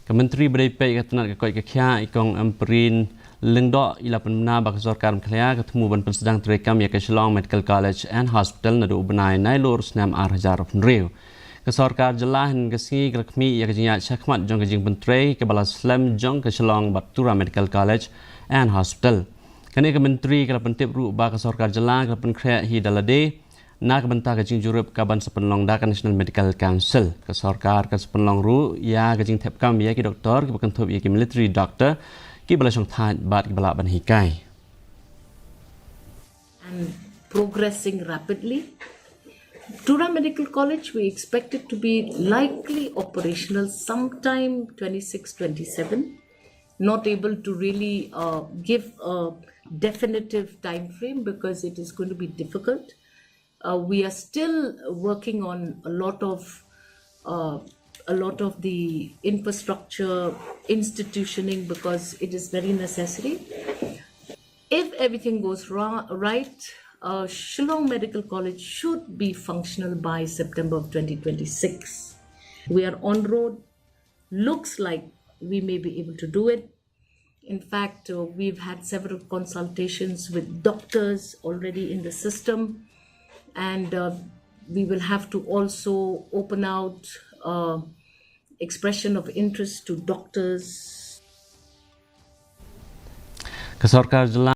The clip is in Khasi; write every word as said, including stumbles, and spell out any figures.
Ka Myntri ba dei peit ka tnat ka koit ka khiah, i Kong Ampareen Lyngdoh, i la pynbna ba ka sorkar Meghalaya ka thmu ban pynsdang treikam ïa ka Shillong Medical College and Hospital naduh u bnai Nailur snem ar hajar arphew hynriew. Ka sorkar jylla hynne ka sngi ka la khmih ïa ka jingïaid shakhmat jong ka jingpyntrei kaba la slem jong ka Shillong bad Tura Medical College and Hospital. Kane ka Myntri ka la pyntip ruh ba ka sorkar jylla ka la pynkhreh hi da lade na ka bynta ka jingjurip kaban sa pynlong da ka National Medical Council. Ka sorkar ka sa pynlong ruh ïa ka jingthep kam ïa ki doktor kiba kynthup ïa ki military doctor kiba la shongthait bad kiba lah ban hikai. And progressing rapidly. Tura Medical College, we expect it to be likely operational sometime twenty-six twenty-seven. Not able to really uh, give a definitive time frame because it is going to be difficult. Uh, we are still working on a lot of uh, a lot of the infrastructure, institutioning, because it is very necessary. If everything goes wrong, right, uh, Shillong Medical College should be functional by September of twenty twenty-six. We are on road. Looks like we may be able to do it. In fact, uh, we've had several consultations with doctors already in the system, and uh, we will have to also open out uh, expression of interest to doctors. Ka sorkar jylla